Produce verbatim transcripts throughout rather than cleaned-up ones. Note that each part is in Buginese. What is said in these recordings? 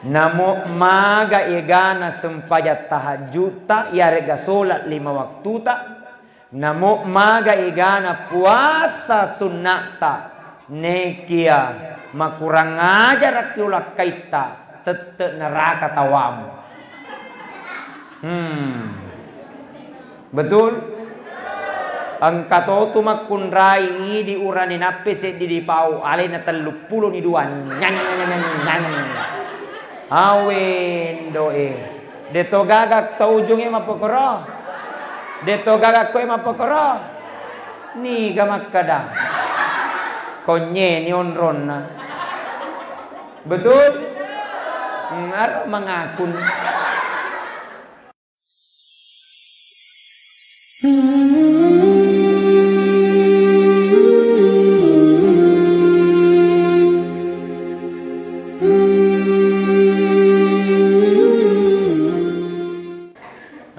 Namo maga egana sempajang tahajjutta, iyarega solat lima waktuta, namo maga egana puasa sunna'ta, nekia makurang ajarakki ulakkaitta, tette neraka tawamu. Hmm. Betul? Engka totu makkunrai idi urane nappe seddi dipau, alena telluppulo ni dua. Nyang, nyang, nyang, nyang, nyang. Awendo e. De to gaga tau ujunge mapokoro. De to gaga koe mapokoro. Niga makkada. Konye ni onronna. Betul? Hmm, aro mangakun.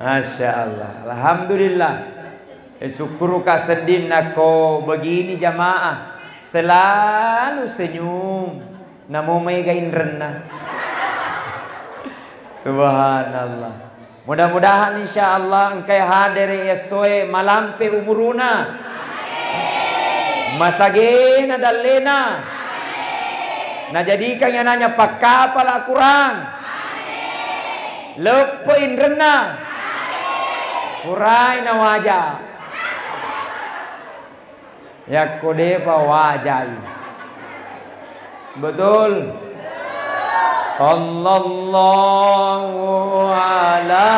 Masya Allah, alhamdulillah. Eh, syukuruka sedding nako begini jamaah, selalu senyum. Namo maega inrenna. Subhanallah. Mudah-mudahan insya Allah engkai hadere essoe malampe umuruna. Masagena dallena. Najadikan anaknya pakkapala Quran. Leppe inrenna. Purai nawaja. Yakko depa wajai. Betul. Sallallahu ala,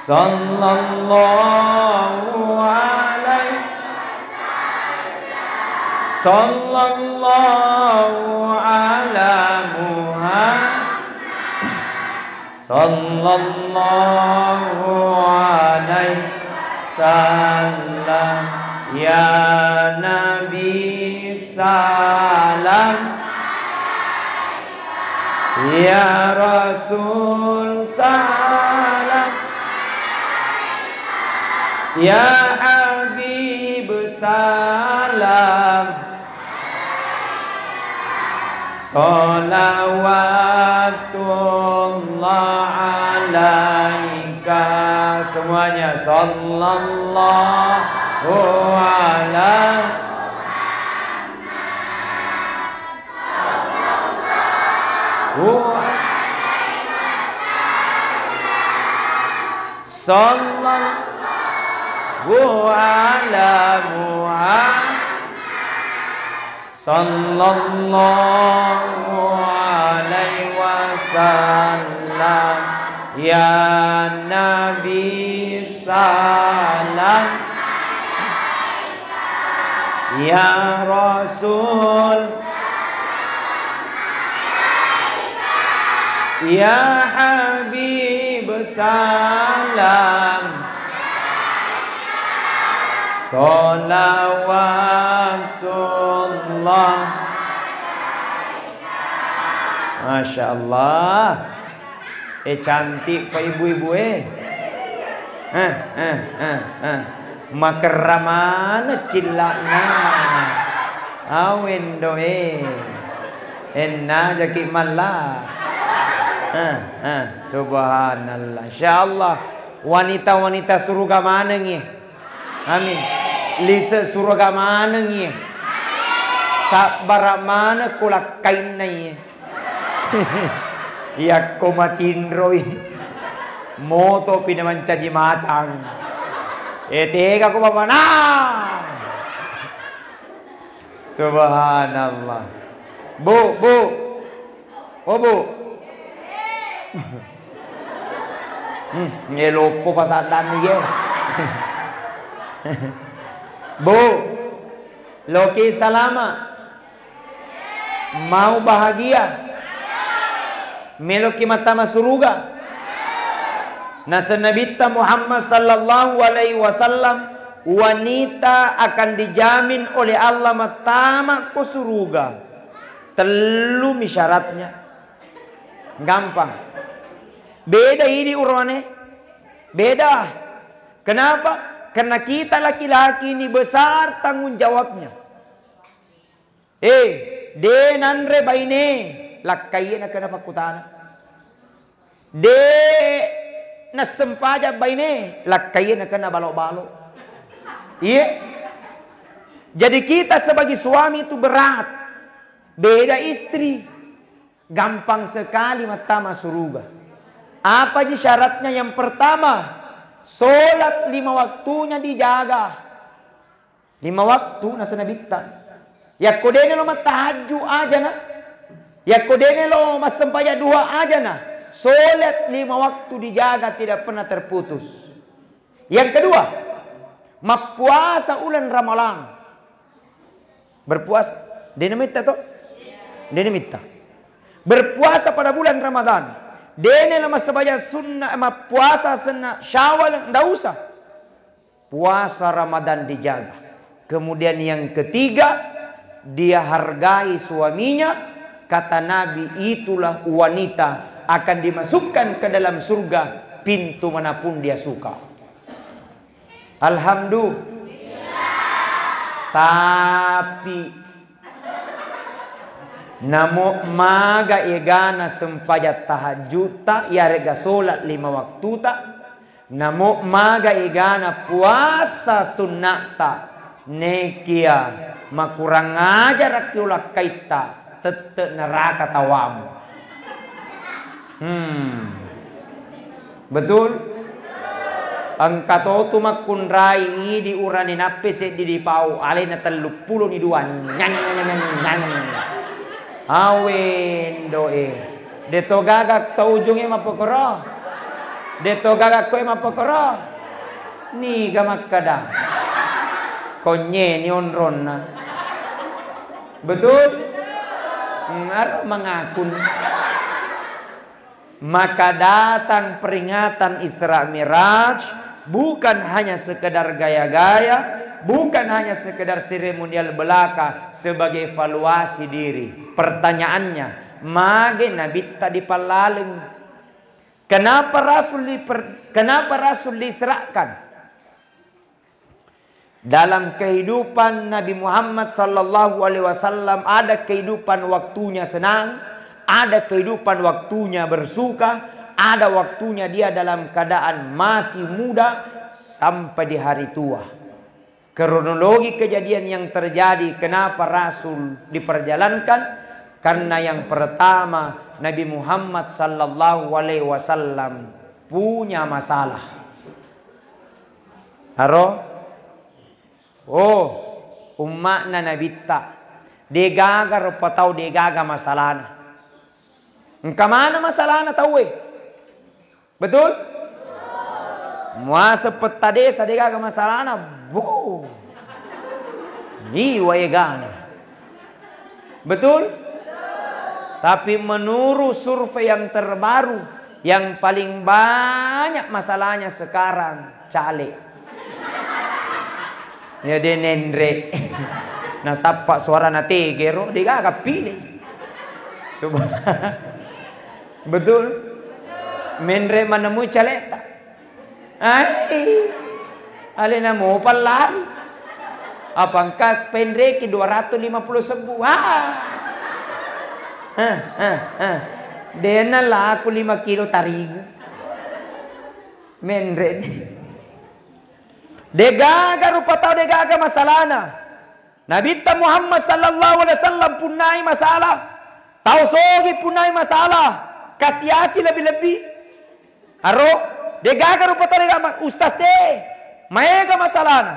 sallallahu alaihi, sallallahu ala Muhammad. Sallallahu alaihi wasallam. Ya Nabi salam. Ya Rasul salam. Ya Habib salam. Shalawatullah alaika. Semuanya. Sallallahu ala Muhammad. Sallallahu ala Muhammad. Sallallahu alaihi wasallam. Ya Nabi salam. Ya Rasul. Ya Habib salam. Shalawatullah. Masya Allah. Eh, cantik pa ibu-ibu, eh. Eh, eh, eh, eh. Makerra maneng cilla'na. Awendo, eh. Enna jaki malla. Eh, eh. Subhanallah. Insya Allah. Wanita-wanita suruga maneng, eh. Amin. Lise suruga maneng, eh. Sabbara maneng ko lakkainna, eh. Iyakko matinroi, motopi na mancaji macang. Eh, tega ko bapana. Subhanallah. Bu, Bu. Oh, Bu. Hmm, ngeloppo pasaddanni ge. Bu, loki salama. Mau bahagia? Meloki mattama suruga? Naseng Nabitta Muhammad sallallahu alaihi wasallam, wanita akan dijamin oleh Allah mattama ko suruga. Tellumi syaratnya. Gampang. Beda idi urane. Beda. Kenapa? Karena kita laki-laki ini besar tanggung jawabnya. Eh, De nanre baine, lakkaie nakena pakkutana. De nassempajang baine, lakkaie nakena balo-balo. Iya. Jadi kita sebagai suami itu berat. Beda istri. Gampang sekali mattama suruga. Apa ji syaratnya? Yang pertama, sholat lima waktunya dijaga. Lima waktu, nasa Nabitta. Yakko dene lo mattahajju ajana. Yakko dene lo massempajang duha ajana. Sholat lima waktu dijaga, tidak pernah terputus. Yang kedua, mappuasa ulan Ramalang. Berpuasa. Dene mitta to? Dene mitta. Berpuasa pada bulan Ramadan. Dene lo massempajang sunna, mappuasa senna Syawal, ndak usah. Puasa Ramadan dijaga. Kemudian yang ketiga, dia hargai suaminya. Kata Nabi, itulah wanita akan dimasukkan ke dalam surga pintu manapun dia suka. Alhamdulillah. Tapi namo maga egana sempajang tahajutta, iyarega solat lima waktuta, namo maga egana puasa sunnata, nekia makurang ajarakki ulakkaitta, tette neraka tawamu. Hmm. Betul? Engka to tu makkunrai idi urane nappe seddi dipau, alena telluppulo ni dua. Nyang, nyang, nyang, nyang, nyang. Awendo e. De to gaga to ujunge mapokoro. De to gaga koe mapokoro. Niga makkada. Konye ni onronna. Betul? Hmm, aro mangakun. Maka datang peringatan Isra Miraj bukan hanya sekedar gaya-gaya, bukan hanya sekedar seremonial belaka, sebagai evaluasi diri. Pertanyaannya, mage Nabitta dipallaleng? Kenapa Rasul diper-, kenapa Rasul diisrakan? Dalam kehidupan Nabi Muhammad sallallahu alaihi wasallam, ada kehidupan waktunya senang, ada kehidupan waktunya bersuka, ada waktunya dia dalam keadaan masih muda sampai di hari tua. Kronologi kejadian yang terjadi, kenapa Rasul diperjalankan? Karena yang pertama, Nabi Muhammad sallallahu alaihi wasallam punya masalah. Aro? Oh, umma'na Nabitta. Degaga rupa tau degaga masalahna. Engka mana masalahna tauwe? Betul? Muaseng petta desa degaga masalahna. Bo. Liwa egana. Betul? Tapi menurut survei yang terbaru, yang paling banyak masalahnya sekarang caleg. Ya de nenre. Nasappa suara nategero, degaga pilih. Coba. Betul? Menre manemui calegta. Ai, alena mopa lari. Apa engka penreki dua ratus lima puluh sebbu. Ah. Ah, ah, ah. Dena laku lima kilo tarigu. Menre. Degaga rupa tau degaga masalahna. Nabitta Muhammad sallallahu alaihi wasallam punnai masalah. Tau sogi punnai masalah. Kasi-asi lebbi-lebbi. Aro, degaga rupa tau degaga ma-, ustaz e, maega masalahna.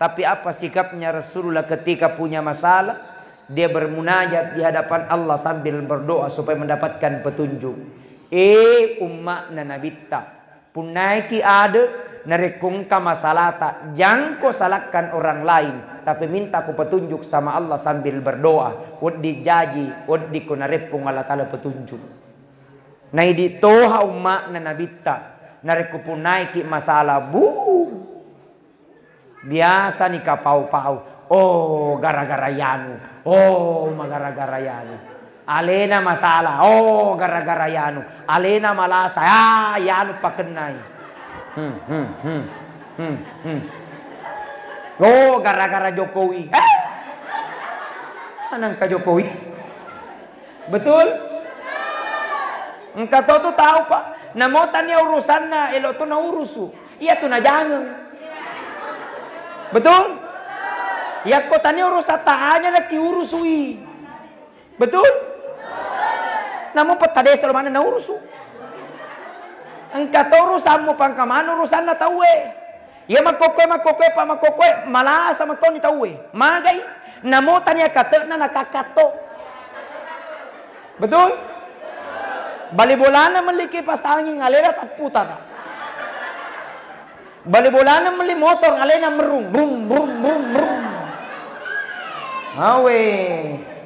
Tapi apa sikapnya Rasulullah ketika punya masalah? Dia bermunajat di hadapan Allah sambil berdoa supaya mendapatkan petunjuk. Eh, umma'na Nabitta. Punnaiki ade, narekko engka masalata, jangko salahkan orang lain, tapi minta ko petunjuk sama Allah sambil berdoa. Wedding jaji, wedding ko nareppung Allah Ta'ala petunjuk. Naidi toha umma'na Nabitta, narekko punnaiki masalah, bu, biasa ni kapau-pau. Oh, gara-gara yanu. Oh, ma gara-gara yanu. Alena masalah. Oh, gara-gara yanu. Alena malasa. Ah, yanu pakennai. Hmm, hmm, hmm. Hmm, hmm. Oh, gara-gara Jokowi. Eh? Nangka Jokowi. Betul? Engka to tu tau, Pak. Namo tania urusanna, elo tu naurusu. Iya tu najangeng. Betul? Yakko tania urusan taanya na ki urusui. Betul? Namo petta desa lo mana naurusu. Engka to urusanmu pangkamana urusanna tauwe. Iya makkokkoe, makkokkoe, pa makkokkoe, malasa mattoni tauwe. Magai, namo tania kate'na nakakatto. Betul? Bali bolana melli kipas angin, alena tapputara. Bali bolana melli motor, alena merung, brum, brum, brum, brum. Awe.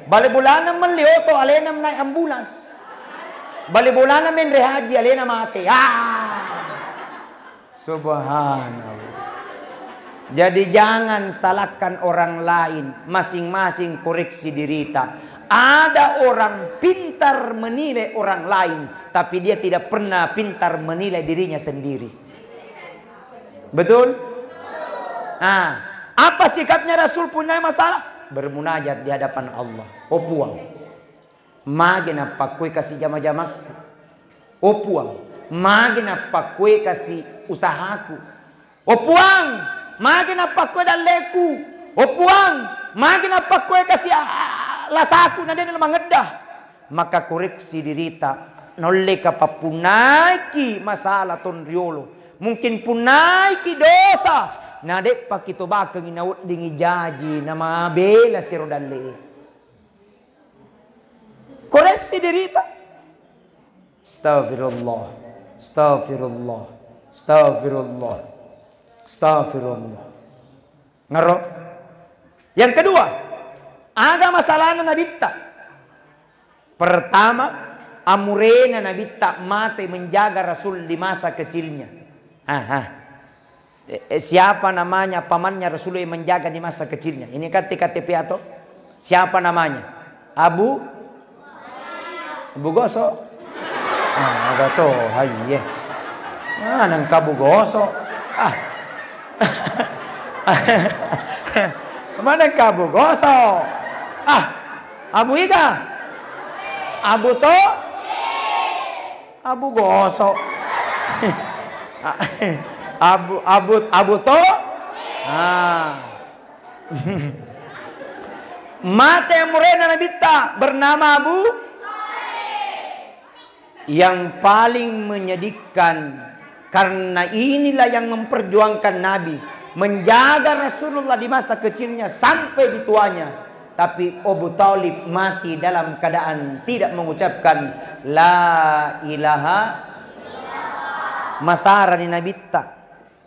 Bali bolana melli oto, alena naik ambulans. Bali bolana menre haji, alena mate. Ah. Subhanallah. Jadi jangan salahkan orang lain, masing-masing koreksi dirita. Ada orang pintar menilai orang lain, tapi dia tidak pernah pintar menilai dirinya sendiri. Betul? Nah, apa sikapnya Rasul punya masalah? Bermunajat di hadapan Allah. Oh Puang, magi nappakkoe kasi jama-jamakku. Oh Puang, magi nappakkoe kasi usahaku. Oh Puang, magi nappakkoe dalleku. Oh Puang, magi nappakkoe kasi, ah, lasaku na de' na mangedda. Maka koreksi dirita, naulleka pappunnaiki masalah tonriolo. Mungkin punnaiki dosa, na de'pa kitobakengi naweddingi jaji namabela siro dalle. Koreksi dirita. Astagfirullah. Astagfirullah. Astagfirullah. Astagfirullah. Ngaro? Yang kedua, aga masalahna nabitta? Pertama, amurena nabitta mate menjaga Rasul di masa kecilnya. Aha. Eh, eh, siapa namanya pamannya Rasulullah yang menjaga di masa kecilnya? Ini kan T K T P atau? Siapa namanya? Abu? Abu Gosok? Ah, ada tuh, hai, iya. Mana engka Abu Gosok? Ah. Mana engka Abu Gosok? Ah, Abu Iga? Abu To? Abu Gosok. Abu, Abu, Abu To? Ah. Mate amurena nabitta bernama Abu. Yang paling menyedihkan, karena inilah yang memperjuangkan Nabi, menjaga Rasulullah di masa kecilnya sampai di tuanya. Tapi Abu Thalib mati dalam keadaan tidak mengucapkan la ilaha. Masarani nabitta.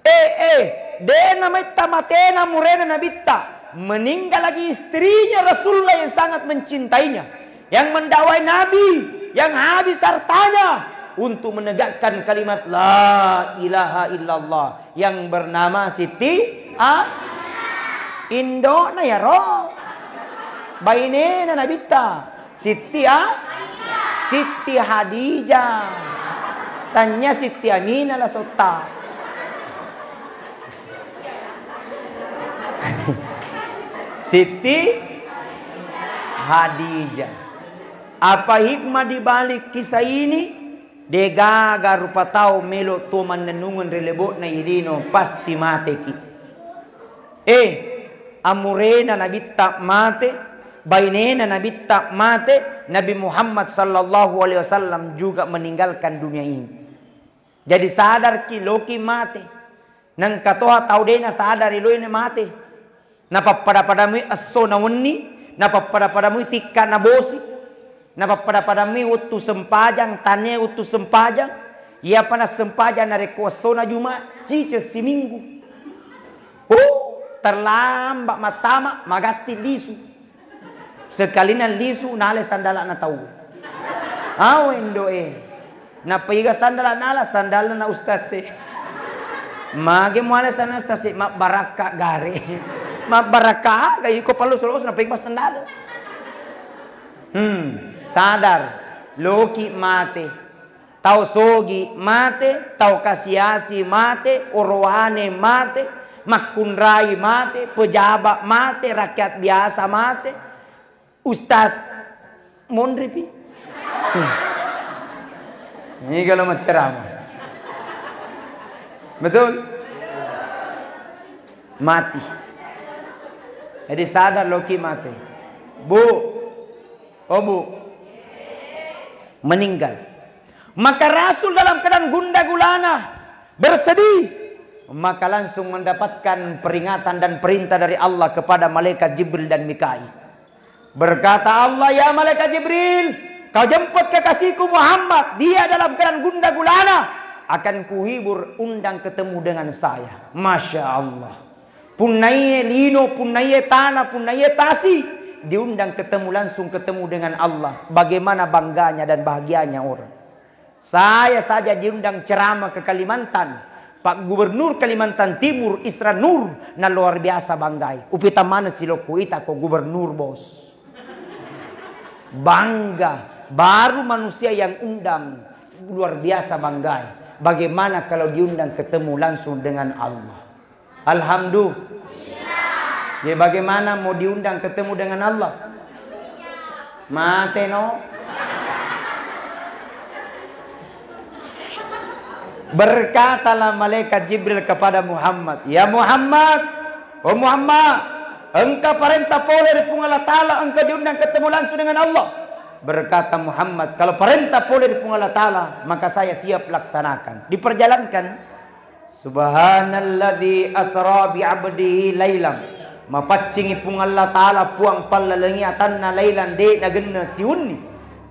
Eh, eh, de' namaitta matena amurena nabitta. Meninggal lagi istrinya Rasulullah yang sangat mencintainya, yang mendakwai Nabi, yang habis hartanya untuk menegakkan kalimat la ilaha illallah yang bernama Siti A. Indona yaro. Bainena nabitta. Siti A-, Siti Hadijah. Tanya Siti Aminah la sotta. Siti Hadijah. Apa hikmah di balik kisah ini? Degaga rupa tau melo tuo mannennungeng ri lebo'na ilino, pasti mateki. Eh, amurena nabitta mate, bainena nabitta mate, Nabi Muhammad sallallahu alaihi wasallam juga meninggalkan dunia ini. Jadi sadarki loki mate. Nangka toha tau de' nasadari loina mate. Napappada-padamui esso na wenni, napappada-padamui tikka na bosi, napappada-padamui wettu sempajang, tania wettu sempajang. Iyapa nassempajang narekko essona Juma, ciceng siminggu. Uh, terlambat mattama, magatti lisu. Sekalina lisu, nale sandalana tau. Awe indoe. Nappa iga sandala nala, sandalna na ustaz e. Mage muale sana ustaz e, mabbarakka gare. Mabbarakka aga iko pallu solo nappa iga sandala. Hmm, sadar. Loki mate. Tau sogi mate, tau kasiasi mate, orowane mate, makkunrai mate, pejabat mate, rakyat biasa mate. Ustaz, monri pi. Ini kalau macam apa? Betul? Mati. Jadi sadar loki mati. Bu. Oh, Bu. Meninggal. Maka Rasul dalam keadaan gundah gulana, bersedih, maka langsung mendapatkan peringatan dan perintah dari Allah kepada malaikat Jibril dan Mikail. Berkata Allah, "Ya malaikat Jibril, kau jemput kekasihku Muhammad, dia dalam keadaan gundah gulana, akan kuhibur, undang ketemu dengan saya." Masya Allah. Punnaiye lino, punnaiye tanah, punnaiye tasi, diundang ketemu, langsung ketemu dengan Allah. Bagaimana bangganya dan bahagianya orang. Saya saja diundang ceramah ke Kalimantan. Pak Gubernur Kalimantan Timur, Isra Nur, na luar biasa banggai. Upita mana siloko ita ko gubernur, Bos. Bangga, baru manusia yang undang luar biasa banggai. Bagaimana kalau diundang ketemu langsung dengan Allah? Alhamdulillah. Ya, bagaimana mau diundang ketemu dengan Allah? Mate no. Berkatalah malaikat Jibril kepada Muhammad, "Ya Muhammad, oh Muhammad, engka parentah pole ri Puang Allah Ta'ala, engka diundang ketemu langsung dengan Allah." Berkata Muhammad, "Kalau parentah pole ri Puang Allah Ta'ala, maka saya siap laksanakan." Diperjalankan. "Subhanalladzi asra bi abdihi lailam." Mapaccingi Puang Allah Ta'ala, Puang pallalengi atanna, lailan, de' nagenne siunni.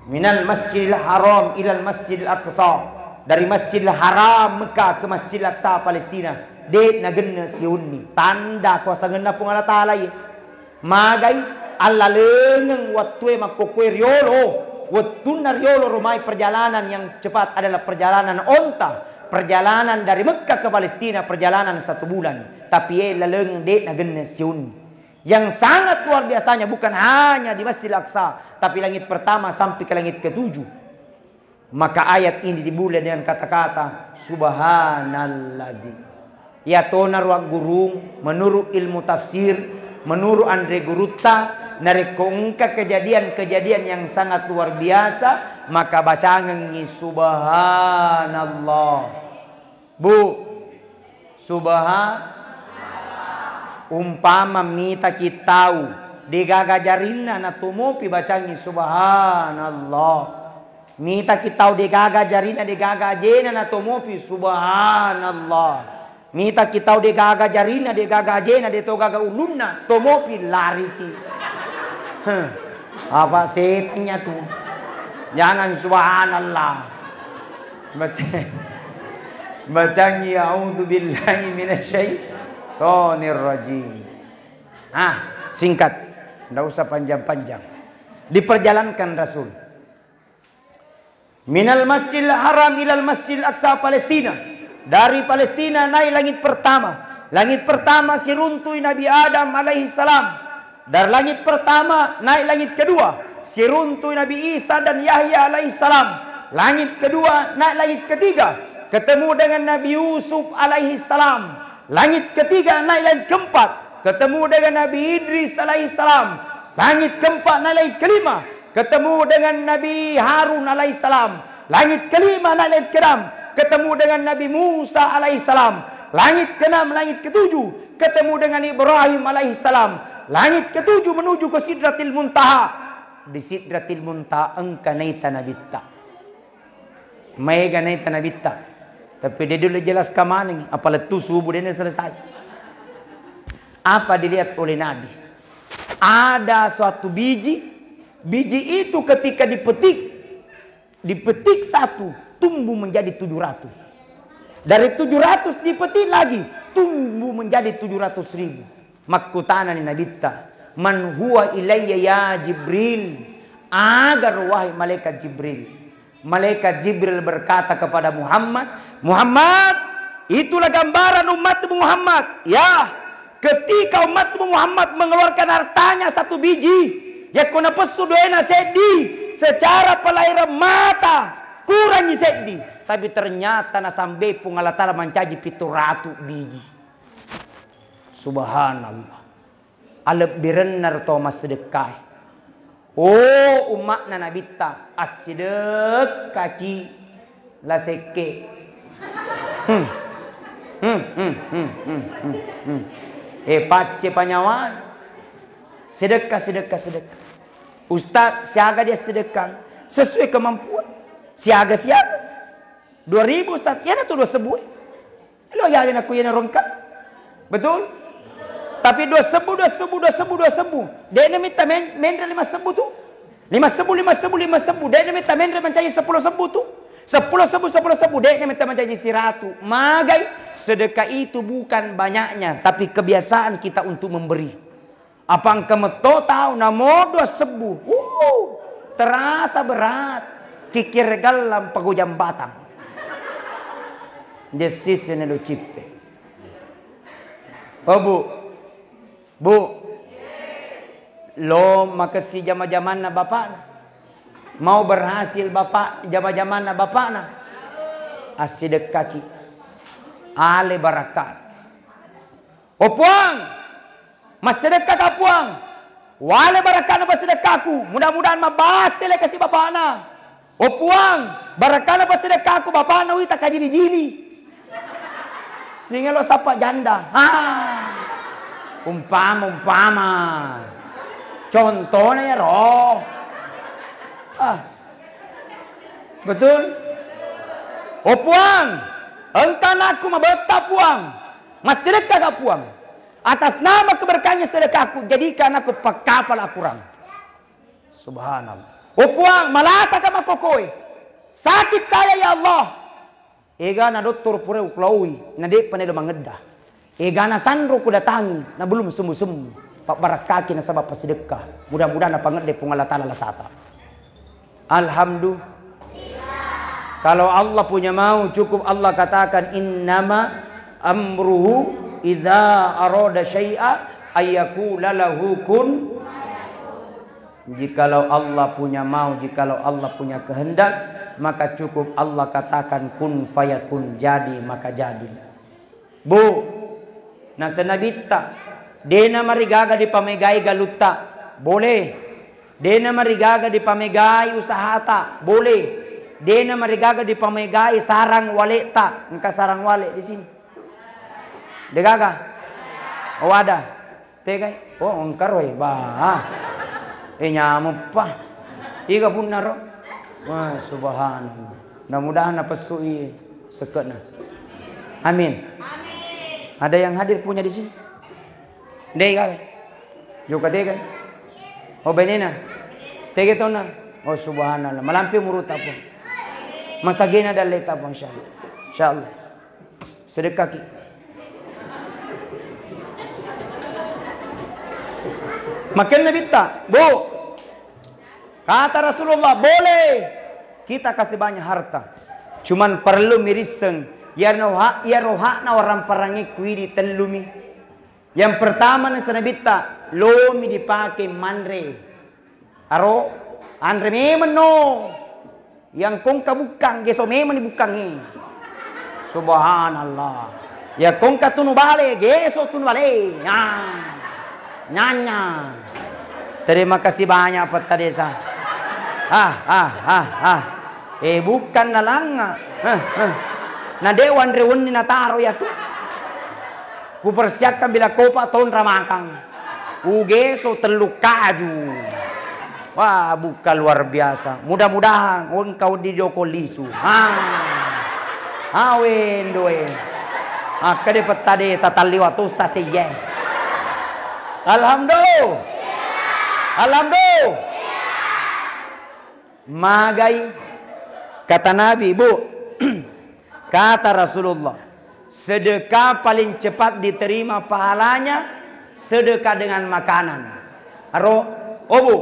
"Minal masjidil haram ilal masjidil aqsa." Dari Masjidil Haram Mekah ke Masjidil Aqsa Palestina, de' nagenne siunni. Tanda kuasangenna Puang Allah Ta'ala iye. Magai, allalengeng wattue makkokkoe riolo. Wettunna riolo romai perjalanan yang cepat adalah perjalanan onta. Perjalanan dari Mekah ke Palestina perjalanan satu bulan. Tapi ye lalengeng de' nagenne siunni. Yang sangat luar biasanya bukan hanya di Masjidil Aqsa, tapi langit pertama sampai ke langit ketujuh. Maka ayat ini dimulai dengan kata-kata, "Subhanallazi." Iyatona ruang gurung, menurut ilmu tafsir, menurut anre gurutta, narekko engka kejadian-kejadian yang sangat luar biasa, maka bacangengngi, "Subhanallah." Bu, subha-, umpama mitaki tau degaga jarinna natomopi bacangngi subhanallah. Mitaki tau degaga jarinna, degaga ajena natomopi subhanallah. Mitaki tau degaga jarinna, degaga ajena, deto gaga ulunna, tomopi lariki. Heh. Apa setengnya tu? Jangan subhanallah. Baca, bacangngi a'udzubillahi minasyaitonir rajim. Ah, singkat. Ndak usah panjang-panjang. Diperjalankan Rasul. Minal Masjidil Haram ilal Masjidil Aqsa Palestina. Dari Palestina naik langit pertama. Langit pertama siruntui Nabi Adam alaihi salam. Dari langit pertama naik langit kedua, siruntui Nabi Isa dan Yahya alaihi salam. Langit kedua naik langit ketiga, ketemu dengan Nabi Yusuf alaihi salam. Langit ketiga naik langit keempat, ketemu dengan Nabi Idris alaihi salam. Langit keempat naik langit kelima, ketemu dengan Nabi Harun alaihi salam. Langit kelima naik langit keenam, ketemu dengan Nabi Musa alaihi salam. Langit keenam, langit ketujuh, ketemu dengan Ibrahim alaihi salam. Langit ketujuh menuju ke Sidratil Muntaha. Di Sidratil Muntaha engka naita nabitta. Maega naita nabitta. Tapi de' dulu jelas kamaneng, apa lettu subuh de' selesai. Apa dilihat oleh Nabi? Ada suatu biji, biji itu ketika dipetik, dipetik satu, tumbuh menjadi tujuh ratus. Dari tujuh ratus dipetik lagi, tumbuh menjadi tujuh ratus ribu. Makkutanani Nabitta, "Man huwa ilayya ya Jibril?" Agar wahai malaikat Jibril. Malaikat Jibril berkata kepada Muhammad, "Muhammad, itulah gambaran umatmu Muhammad. Ya, ketika umatmu Muhammad mengeluarkan hartanya satu biji, yakko napessu doena seddi, secara pelayaran mata, kurangi seddi. Tapi ternyata nasambe Puang Allah Ta'ala mancaji pitu ratu biji." Subhanallah. Alebbirenna ro to massedekkae. Oh, umma'na Nabitta, assidekkaki la sekke. Hmm. Hmm, hmm, hmm, hmm, hmm, hmm. Eh, pacce panyawana. Sedekka, sedekka, sedekka. Ustaz, siaga dia sedekang? Sesuai kemampuan. Siaga, siaga. Dua ribu, Ustaz. Iyana tu dua sebbu. Lo ya, iyana ku iyana rongka. Betul? Tapi dua sebbu, dua sebbu, dua sebbu, dua sebbu. De'na mita men-, menre lima sebbu tu. Lima sebbu, lima sebbu, lima sebbu. De'na mita menre mancaji seppulo sebbu tu. Seppulo sebbu, seppulo sebbu. De'na mita mancaji siratu. Magai, sedekah itu bukan banyaknya, tapi kebiasaan kita untuk memberi. Apa engka metto tau namo dua sebbu. Wuh, terasa berat. Kikir gallang pago jambatang. Jessis ne lo cippe. Oh, Bu. Bu. Lo makessi jama-jamanna bapakna. Mau berhasil bapak, jama-jamanna bapakna. Assidekkaki. Ale barakka. Oh Puang, massedekkaka Puang. Wale barakkana passedekkaku. Mudah-mudahan mabbasse le kasi bapakna. Oh Puang, barakkana passedekkaku, bapakna wita kajili-jili. Singelo sappa janda. Ha. Umpama, umpama. Contohnya ya roh. Ah. Betul? Oh Puang, engka anakku mabetta Puang. Massedekkaka Puang. Atas nama keberkahannya sedekahku, jadikan aku pakkapala Akurang. Subhanallah. Oh Puang, malasaka makkokoe. Sakit saya ya Allah. Egana dottoro pura ukulaoi, na de'pa naelo mangedda. Egana sanro kudatangi, na belum sembuh-sembuh. Pabbarakkaki nasaba passidekka. Mudah-mudahan napangedde Puang Allah Ta'ala lasata. Alhamdulillah. Kalau Allah punya mau, cukup Allah katakan, "Innama amruhu idza arada syai'a ayyakula lahu kun." Jikalau Allah punya mau, jikalau Allah punya kehendak, maka cukup Allah katakan, "Kun fayakun," jadi maka jadi. Bu, nasenabitta, dena marigaga dipamegai galutta, boleh. Dena marigaga dipamegai usahata, boleh. Dena marigaga dipamegai sarang waleta, engka sarang wale di sini. Degaga? Oh, ada. Tegai? Oh, engkaro e. Bah. Eh, nyameppa. Iga punnaro? Wah, subhanallah. Mudah-mudahan napessui seketna. Amin. Ada yang hadir punya di sini? Dei gaga. Joka tegai? Oh, benena. Tege tona. Oh, subhanallah. Malampe muruta pun. Masagena dalle tapun, insyaallah. Insyaallah. Sedekkaki. Makenna bitta, Bu. Kata Rasulullah, boleh kita kasih banyak harta. Cuman perlu mirisseng, iyaro ha-, iyaro hakna orang parangekku idi tellumi. Yang pertama, nasenabitta, lomi dipake manre. Aro, anre memeng no. Yang kongka bukkang, geso memeng ni bukkangnge. Subhanallah. Ya kongka tunu bale, geso tunu bale. Ya. Nyanya. Terima kasih banyak, Petta Desa. Ah, ah, ah, ah. Eh, bukan nalanga. Eh, eh. Na de wanre wenni nataro ya tu. Kupersiapkan bila kopa tonra makang. Ugeso tellu kaju. Wah, buka luar biasa. Mudah-mudahan engkau di joko lisu. Ha. Ha, wendo e. Akkede Petta Desa talliwa tosta seiye. Alhamdulillah. Alhamdulillah. Magai kata Nabi, Bu. Kata Rasulullah, sedekah paling cepat diterima pahalanya sedekah dengan makanan. Aro, oh, Bu,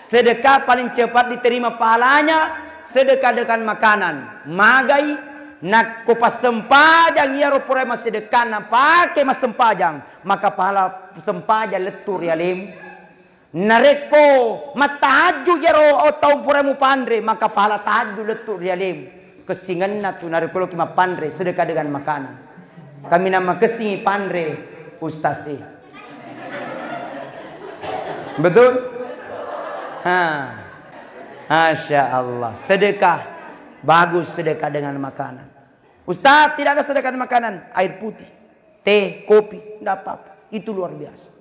sedekah paling cepat diterima pahalanya sedekah dengan makanan. Magai, nakko passempajang iyaro pura massedekahna pake massempajang, maka pahala sempajang lettu ri alemu. Narekko mattahajju iyaro tau pura mupanre, maka pahala tahajju lettu ri alemu. Kessingenna tu narekko loki mappanre, sedekah dengan makanan. Kaminang makessingi panre, Ustaz e. Betul? Ha. Masya Allah. Sedekah. Bagus sedekah dengan makanan. Ustaz, tidak ada sedekah makanan. Air putih, teh, kopi, tidak apa-apa. Itu luar biasa.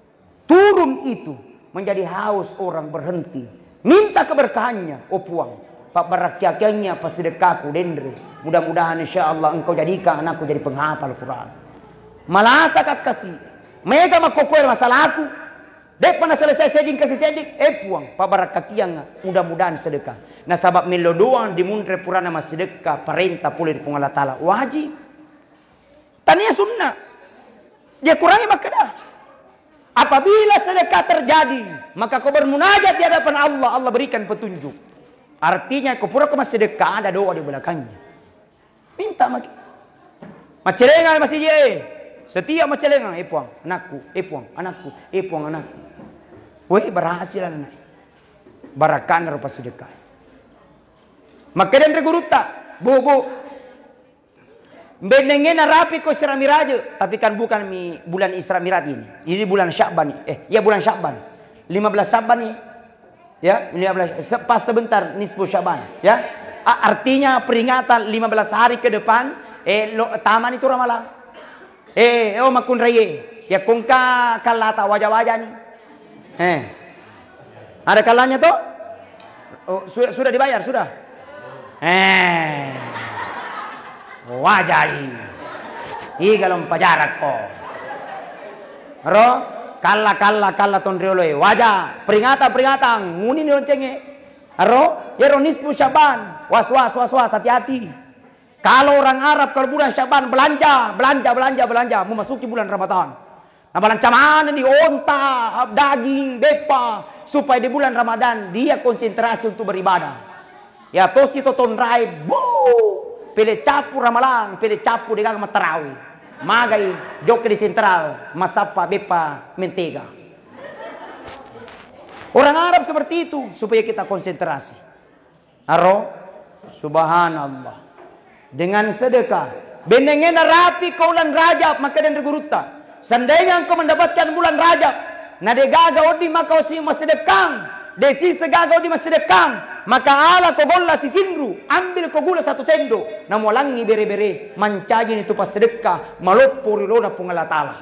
Turun itu, menjadi haus orang, berhenti. Minta keberkahannya, "Oh Puang, pabbarakkiakiannya pasedekahku denre. Mudah-mudahan insya Allah engkau jadikan anakku jadi penghafal Quran." Malasa kakkasi. Mega makkokkoe masalahku. De'pa naselesai sedding kasi sedding, eh Puang, pabbarakkakiangnga, mudah-mudahan sedekah. Nasaba mello doang dimunre purana massedekah, parenta pole ri Puang Allah Taala, wajib. Tania sunnah. Dia kurangi makkeda. Apabila sedekah terjadi, maka kau bermunajat di hadapan Allah, Allah berikan petunjuk. Artinya, kau pura kau massedekah, ada doa di belakangnya. Minta maki. Maccelengang masigi e. Setiap maccelengang, "Eh Puang, anakku, eh Puang, anakku, eh Puang, anakku." Weh, berhasil anak. Barakana rupa sedekah. Makkeda anre gurutta, "Bu, Bu, bennengnge narapi ko Isra Miraj, tapi kan bukan mi bulan Isra Miraj ini. Ini bulan Sya'ban." Eh, ya, bulan Sya'ban. Lima belas Sya'ban nih. Ya, lima belas, se-, pas sebentar nisfu Syaban, ya. A-, artinya peringatan lima belas hari ke depan, eh, lo, taman itu Ramalang. Eh, oh, makkunraie. Ya, kongka kallata waja-waja nih. Eh. Ada kallanya toh? Oh, sudah, sudah dibayar, sudah? Eh. Wajai. Iga lo mpajarakko. Ro, kalla, kalla, kalla tonrioloe. Waja, peringatan, peringatan. Muni ni loncengnge. Ro, yero nisfu Syaban. Was, was, was, was, hati-hati. Kalau orang Arab, kalau bulan Syaban, belanja, belanja, belanja, belanja. Memasuki bulan Ramadan. Nabalanca manenni onta, daging, beppa, supaya di bulan Ramadan dia konsentrasi untuk beribadah. Ya tosi to tonrae, bu, pele cappu Ramalang, pele cappu degaga mattarawe. Magai, jokke di sentral, masappa beppa mentega. Orang Arab seperti itu, supaya kita konsentrasi. Aro, subhanallah. Dengan sedekah. Bennengnge narapi ko ulan Rajab, makkeda anre gurutta. Seandainya engkau mendapatkan bulan Rajab, na degaga wedding maka wasi massedekkang, desi segaga wedding massedekkang, maka ala ko golla sisinru, ambil ko gula satu sendok, namualangi bere-bere, mancajini tu passedekka, maloppo ri lona Puang Allah Taala.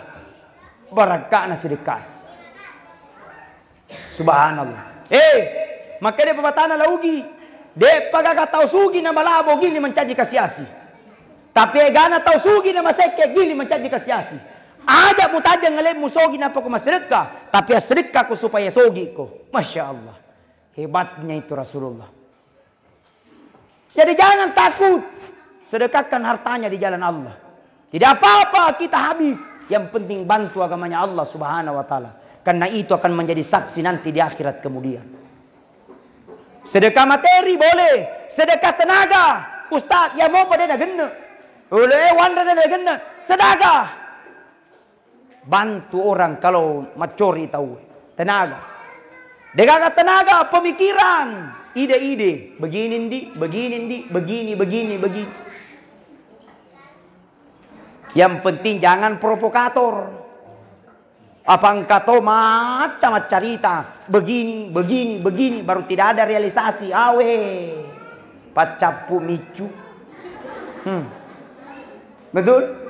Barakka'na sedekka. Subhanallah. Eh, makkeda pepatana la Ugi, de'pa gaga tau sugi na malabo gili mancaji kasiasi. Tapi egana tau sugi na masekke gili mancaji kasiasi. Aja mutajeng alemmu sogi nappa ko massedekka, tapi assedekkako supaya sogiko. Masya Allah. Hebatnya itu Rasulullah. Jadi jangan takut. Sedekahkan hartanya di jalan Allah. Tidak apa-apa kita habis. Yang penting bantu agamanya Allah Subhanahu wa Ta'ala. Karena itu akan menjadi saksi nanti di akhirat kemudian. Sedekah materi boleh. Sedekah tenaga. Ustaz, ya mau pada genne. Oleh wanre genne. Sedekah. Bantu orang kalau maccori tau. Tenaga. Degaga tenaga, pemikiran. Ide-ide. Begini, Ndi, begini, Ndi, begini, begini, begini. Yang penting jangan provokator. Apa engka to macca maccarita. Begini, begini, begini. Baru tidak ada realisasi. Awe. Paccappu miccu. Hmm. Betul?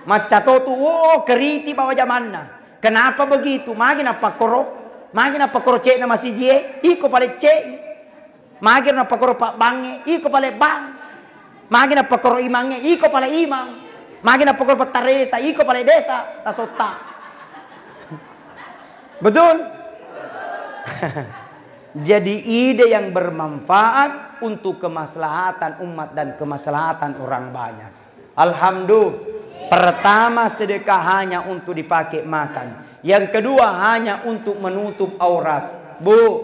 Macca to tu, oh, keriti bawa jamanna. Kenapa begitu? Magi napakkoro? Magi napakkoro cekna masijie? Iko pale cek. Magi napakkoro pabbangnge? Iko pale bang. Magi napakkoro imangnge? Iko pale imang. Magi napakkoro pettaresa? Iko pale desa. Tasotta. Betul? Jadi ide yang bermanfaat untuk kemaslahatan umat dan kemaslahatan orang banyak. Alhamdulillah. Pertama, sedekah hanya untuk dipakai makan. Yang kedua, hanya untuk menutup aurat. Bu,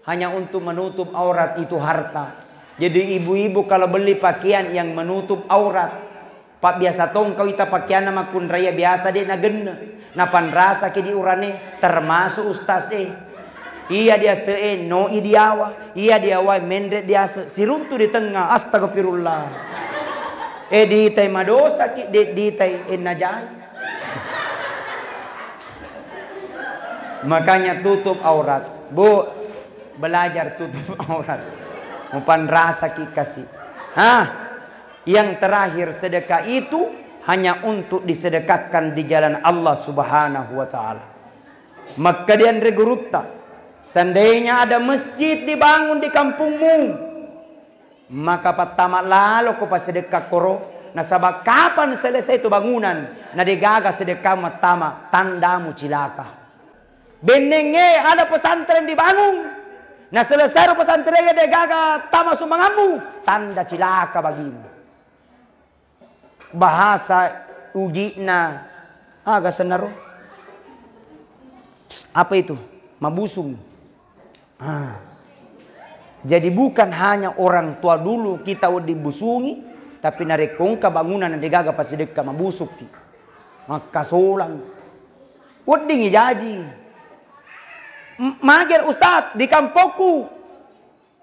hanya untuk menutup aurat itu harta. Jadi ibu-ibu kalau beli pakaian yang menutup aurat, Pak, biasa tong kau ita pakaianna makkunraia biasa de' nagenne. Napanrasaki di urane, termasuk ustaz e. Iya diase e, no i diawa. Iya diawa, menre diase. Siruntu di tengnga. Astagfirullah. E ditai madosaki, de' ditai e najai. Makanya tutup aurat. Bu, Belajar tutup aurat. Mupanrasaki kasi. Hah? Yang terakhir, sedekah itu hanya untuk disedekahkan di jalan Allah Subhanahu wa Ta'ala. Makkeda anre gurutta, seandainya ada masjid dibangun di kampungmu, maka pattama laloko pasedekah koro, nasaba kapan selesai tu bangunan, na degaga sedekah mattama, tandamu cilaka. Bennengnge ada pesantren dibangun, na selesai ro pesantrengnge degaga tama sumbangammu, tanda cilaka bagimu. Bahasa uji'na, aga sennaro? Apa itu? Mabusung. Ah. Jadi bukan hanya orang tua dulu kita wedding busungi, tapi narekko engka bangunan na degaga pasidekka mabusukki. Makkasolang. Weddingngi jaji. M-, mager, Ustaz, di kampokku,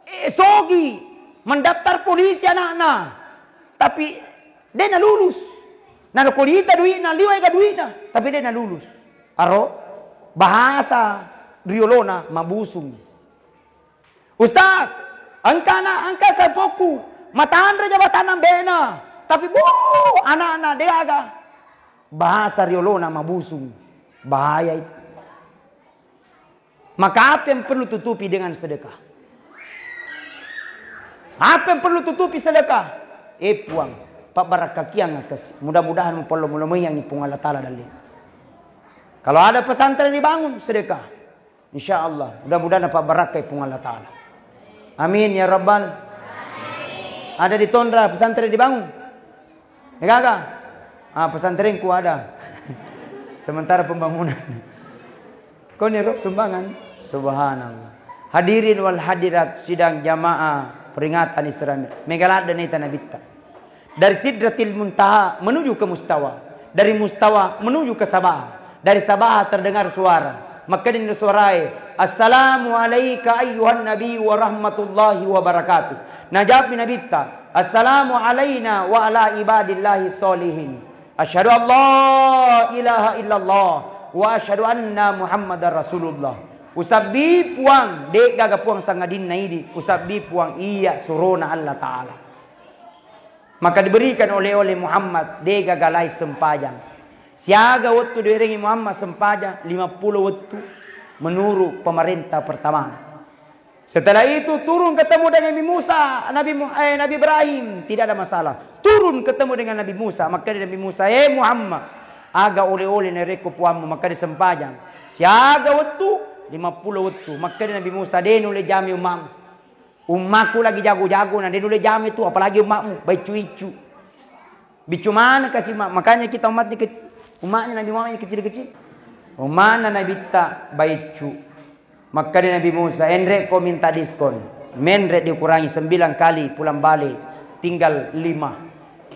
eh, sogi mendaftar polisi anakna, tapi de' nalulus. Narekko diita duitna, liwai ga duitna, tapi de' nalulus. Aro bahasa riolona mabusung. Ustaz, engka anak, engka kampokku, matanre jabatanna ambe'na, tapi bo, anakna de'aga. Bahasa riolona mabusung. Bahaya itu. Maka apa yang perlu tutupi dengan sedekah? Apa yang perlu tutupi sedekah? Eh Puang, pabbarakkakiang kasi. Mudah-mudahan mupallomo-lomoiangngi Puang Allah Ta'ala dalle. Kalau ada pesantren dibangun, sedekah. Insya Allah, mudah-mudahan napabbarakkai Puang Allah Ta'ala. Amin ya Rabbal. Ada di Tondra pesantren dibangun? Degaga? Ah, pesantrenku ada. Sementara pembangunan. Kau nih, Rob, sumbangan? Subhanallah. Hadirin wal hadirat sidang jamaah peringatan Isra Mi'raj. Mega ladde' naita Nabitta. Dari Sidratil Muntaha menuju ke Mustawa. Dari Mustawa menuju ke Sabaha. Dari Sabaha terdengar suara. Makkedani suarae, "Assalamu alaika ayyuhan nabi wa rahmatullahi wa barakatuh." Najawabni Nabitta, "Assalamu alaina wa ala ibadillahi sholihin. Asyhadu an la ilaha illallah wa asyhadu anna Muhammadar Rasulullah." Usabbi Puang, de'gaga Puang sangadinna idi, usabbi Puang iya surona Allah Ta'ala. Maka diberikan oleh-oleh Muhammad, de'gaga lai sempajang. Siaga wettu dierengi Muhammad sempajang, lima puluh wettu menurut pemerintah pertama. Setelah itu turun ketemu dengan Nabi Musa, Nabi Mu-, eh, Nabi Ibrahim, tidak ada masalah. Turun ketemu dengan Nabi Musa, makkeda Nabi Musa, "Eh Muhammad, aga oleh-oleh narekko puammu?" Makkeda sempajang. Siaga wettu, lima puluh wettu. Makkeda Nabi Musa, "De' nulle jami ummamu. Ummaku lagi jago-jago, na de' nulle jami tu, apalagi ummamu, baiccu-iccu." Biccu maneng kasi umma-, makanya kita umatnya kec-, umatnya Nabi Muhammad yang kecil-kecil. Umatna Nabitta baiccu. Makkeda Nabi Musa, "Enre ko minta diskon." Menre dikurangi sembilan kali pulang balik, tinggal lima.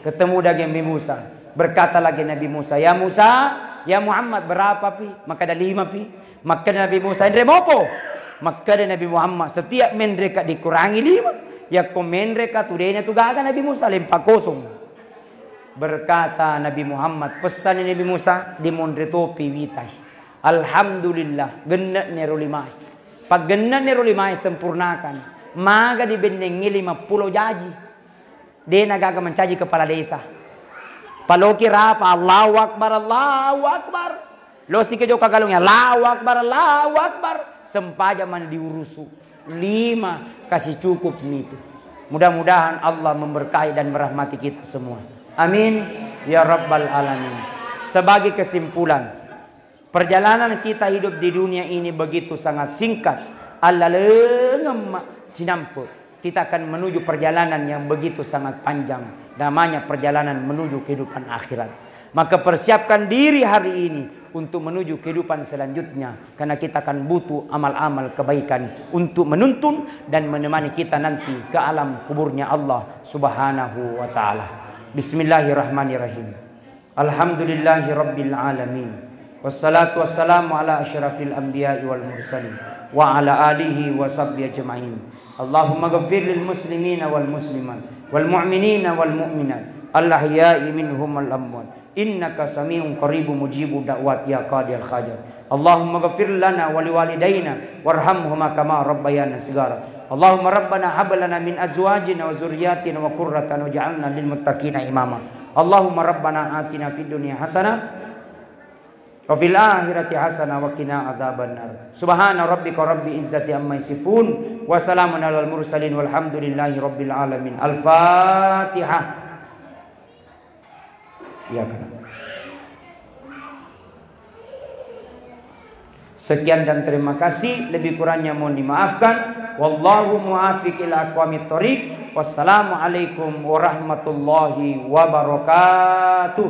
Ketemu lagi Nabi Musa. Berkata lagi Nabi Musa, "Ya Musa, ya Muhammad, berapa pi?" Makkeda, "Lima pi." Makkeda Nabi Musa, "Enre mopo?" Makkeda Nabi Muhammad, "Setiap menre ka dikurangi lima." Yakko menre ka tu dena tu gaga Nabi Musa, lempa kosong. Berkata Nabi Muhammad, pesanni Nabi Musa, "Dimonre topi witai." Alhamdulillah, genne'ni ro limae. Paggenne'ni ro limae, sempurnakan. Maga dibennengngi lima puluh jaji. Dena gaga mancaji kepala desa. Paloki rapa, Allahu Akbar, Allahu Akbar. Losi ke joka galungnya, Allahu Akbar, Allahu Akbar. Sempajang mani diurusu. Lima, kasih cukup nitu. Mudah-mudahan Allah memberkahi dan merahmati kita semua. Amin ya rabbal alamin. Sebagai kesimpulan, perjalanan kita hidup di dunia ini begitu sangat singkat. Allalengeng ma cinampe, kita akan menuju perjalanan yang begitu sangat panjang. Namanya perjalanan menuju kehidupan akhirat. Maka persiapkan diri hari ini untuk menuju kehidupan selanjutnya, karena kita akan butuh amal-amal kebaikan untuk menuntun dan menemani kita nanti ke alam kuburnya Allah Subhanahu wa Ta'ala. Bismillahirrahmanirrahim. Alhamdulillahi Rabbil Alamin. Wassalatu wassalamu ala asyrafil anbiya'i wal mursalin. Wa ala alihi wa sahbihi ajma'in. Allahumma ghafir lil muslimina wal muslimat. Wal mu'minina wal mu'minat. الأحياء منهم والأموات إنك سميع قريب مجيب الدعوات يا قاضي الحاجات. اللهم اغفر لنا ولوالدينا وارحمهما كما ربيانا صغارا. اللهم ربنا هب لنا من أزواجنا وذرياتنا قرة أعين واجعلنا للمتقين إماما. اللهم ربنا آتنا في الدنيا حسنة وفي الآخرة حسنة وقنا عذاب النار. سبحان ربك رب العزة عما يصفون وسلام على المرسلين والحمد لله رب العالمين. الفاتحة. Iya, Kak. Sekian dan terima kasih. Lebih kurangnya mohon dimaafkan. Wallahu muwaffiq ila aqwamit thoriq. Wassalamualaikum warahmatullahi wabarakatuh.